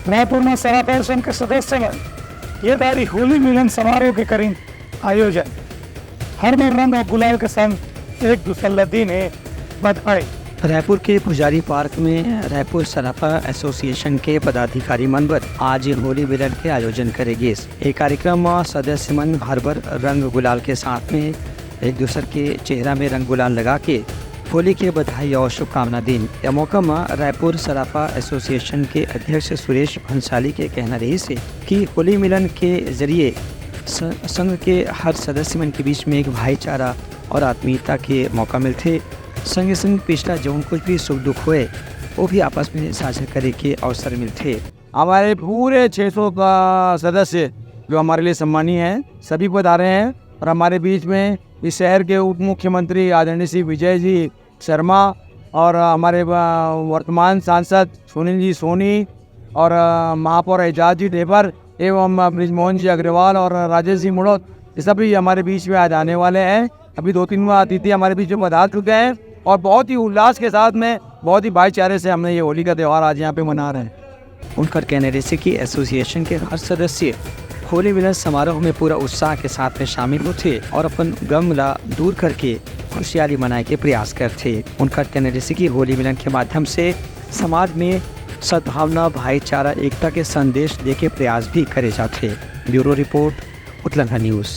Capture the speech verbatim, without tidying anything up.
रायपुर में सराफा एसोसिएशन के सदस्य मन ये बारी होली मिलन समारोह के करिन आयोजन। हर बार रंग और गुलाल के संग एक दूसर ला दीन हे बधाई। रायपुर के पुजारी पार्क में रायपुर सराफा एसोसिएशन के पदाधिकारी मन बर आज होली मिलन के आयोजन करे गिस। ए कार्यक्रम म सदस्य मन हर बर रंग गुलाल के साथ में एक दूसर के चेहरा में रंग गुलाल लगा के होली के बधाई और शुभकामना दीन। ए मौका म रायपुर सराफा एसोसिएशन के अध्यक्ष सुरेश भंसाली के कहना रहिस हे कि होली मिलन के जरिए स-, संघ के हर सदस्य मन के बीच में एक भाईचारा और आत्मीयता के मौका मिलथे। संगे संग पिछला जौन कुछ भी सुख दुख होए, वो भी आपस में साझा करे के अवसर मिलथे। हमारे पूरे छह सौ का सदस्य जो हमारे लिए सम्मानीय हैं, सभी पधारे हैं और हमारे बीच में इस शहर के उप मुख्यमंत्री आदरणीय श्री विजय जी शर्मा और हमारे, अ, वर्तमान सांसद सुनील जी सोनी और, अ, महापौर एजाज जी ढेबर एवं, अ, बृजमोहन जी अग्रवाल और राजेश जी मुड़ोत, ये सभी हमारे बीच में आज आने वाले हैं। अभी दो तीन अतिथि हमारे बीच में पधार चुके हैं और बहुत ही उल्लास के साथ में, बहुत ही भाईचारे से हमने ये होली का त्यौहार आज यहाँ पे मना रहे हैं। उनकर कहना रहिस हे कि एसोसिएशन के हर सदस्य होली मिलन समारोह में पूरा उत्साह के साथ में शामिल होथे और अपन गम ला दूर करके खुशियाली मनाए के प्रयास करथे। उनकर कहना रहिस हे कि होली मिलन के माध्यम से समाज में सद्भावना, भाईचारा, एकता के संदेश देके प्रयास भी करे जाथे। Bureau report, Utlangha news.